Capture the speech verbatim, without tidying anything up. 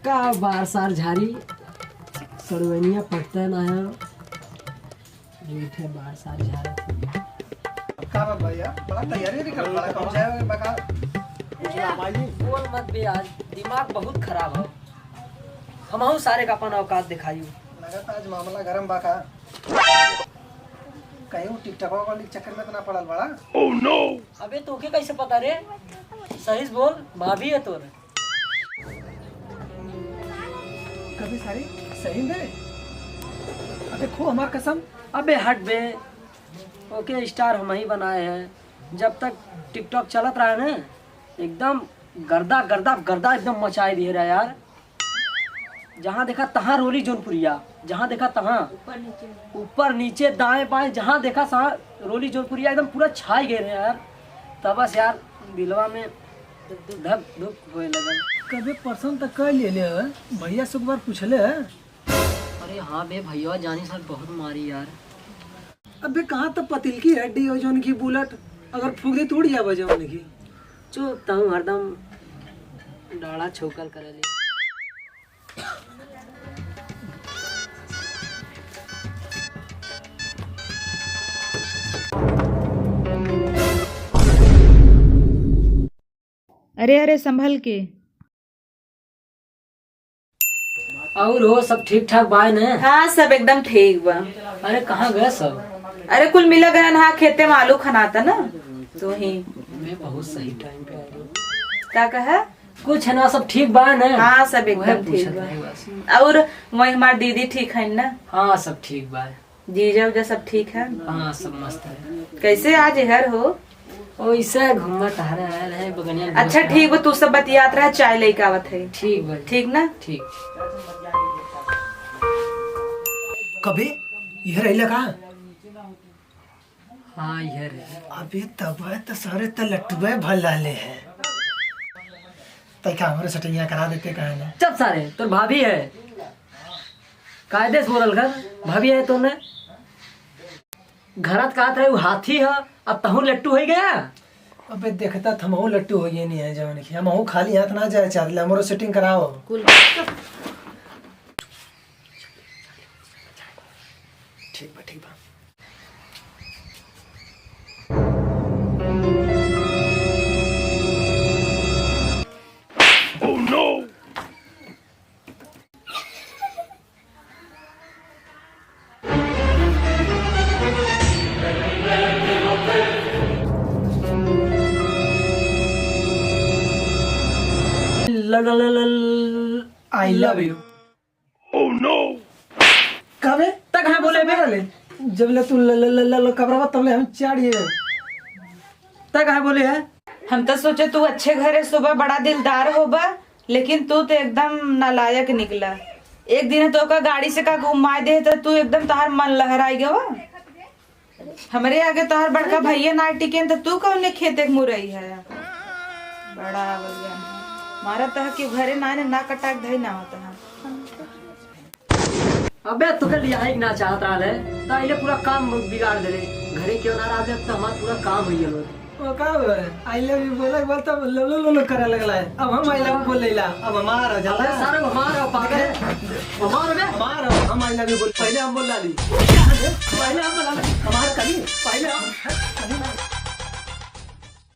का बार सार झारी, सड़वैनिया पटता ना है, मीठे बार सार झारी। का बा भैया, बड़ा तैयारी निकल, बड़ा कहूँ जाए बा का? बोल मत बे, आज दिमाग बहुत खराब है। हमहू सारे का अपन औकात दिखाई। लगता आज मामला गरम बा का? कहीं वो टिकटॉक वाली चक्कर में तो ना पड़ल बड़ा? अबे तोके कैसे पता रे? सही से बोल, भाभी है तोर। कभी सारी सही में? अबे खो हमार कसम। अबे हट बे, ओके स्टार हम ही बनाए हैं। जब तक टिकटॉक चलत रहा है ना, एकदम गर्दा गर्दा गर्दा एकदम मचाए दिए रहा यार। जहाँ देखा तहाँ रोली जौनपुरिया, जहाँ देखा तहाँ ऊपर नीचे। ऊपर नीचे दाएं बाएं जहाँ देखा तहाँ रोली जौनपुरिया एकदम पूरा छाई गए रहे यार। तब बस यार दिलवा में धक धुक होए लगल। कबे पसंद तो कर ले ले, भैया से एक बार पूछ ले। अरे हाँ बे भैया, जानी सर बहुत मारी यार। अबे कहाँ तो पतिल की हड्डी हो जौन की बुलेट, अगर फूंक दे तो उड़ जाबे जौन की। चुप, तहूँ हरदम डाड़ा छौकल करे ले। अरे, अरे, संभल के। और हो, सब ठीक ठाक बाय ने? हाँ, सब एकदम ठीक बा। अरे, कहाँ गए सब? अरे, कुल मिला गए ना, खेते में आलू खनाता ना, तो ही। मैं बहुत सही टाइम पे आ गया। का कहा? कुछ है ना, सब ठीक बा ने? हाँ, सब वह एकदम ठीक पूछत बा। रहे बस। और वही हमार दीदी ठीक है ना? हाँ, सब ठीक बा। जीजा उजा सब ठीक है? हाँ, सब मस्त है। कैसे आज इहर हो? ओइसे घूमत टहरे आयल है बगनिया में अच्छा, दोस्त ठीक बा, तू सब बतियात रह, चाय लेके आवत है। ठीक बा। ठीक ना? ठीक। कबे इहर अइला का? हाँ, इहर है। अबे तब है तो सारे त लट्टुए भल लाले है। तै का हमरे सेटिंगिया करा देते काहे ना? चुप सारे, तोर भाभी है। कायदे से बोलल कर, भाभी है तोने। घरात कहत रहे, "उ हाथी ह, अब तहूँ लट्टू होइ गया।" अबे देखता त हमहूँ लट्टू होइ गए नहीं है जवन की। हमहूँ खाली हाथ ना जाए चाहत ले, हमरो सेटिंग कराओ। कुल ठीक बा, ठीक बा। I love you। Oh no! काबे? तक है बोले बे? जब ले तू ल-, ल-, ल-, ल-, ल-, कबरवा तब ले हम चाड़िए। तक है बोले है? हम तो सोचे तू अच्छे घरे सुबह बड़ा दिलदार होबा, लेकिन तू तो एकदम नालायक निकला। एक दिन तो का गाड़ी से का घुमाए दे तो तू एकदम तहार मन लहराई गवा। हमरे आगे तोहर बड़का भैया ना टिकेन, त तू कौने खेते के मुरई है? बड़ा आवल ज्ञान है। मारा तह कि घरे ना ने ना कटा के धई ना होता है। अबे, तोके लियाई के ना चाहत रहले, त आइले पूरा काम बिगाड़ देले। घरे क्यों ना रहले, त हमार पूरा काम होई गेलो। ओ, का हुआ? I love you बोला के बाद तब लो, लो, लो, लो करे लगला है। अब हम I love you बोल लेला। अब हमार हो जाला। अबे सारे हमार हो, पागल। हमार हो बे। हमार हो, हम I love you बोल। पहले हम बोल लाली। पहले हम बोल लाली। हमार करी। पहले हम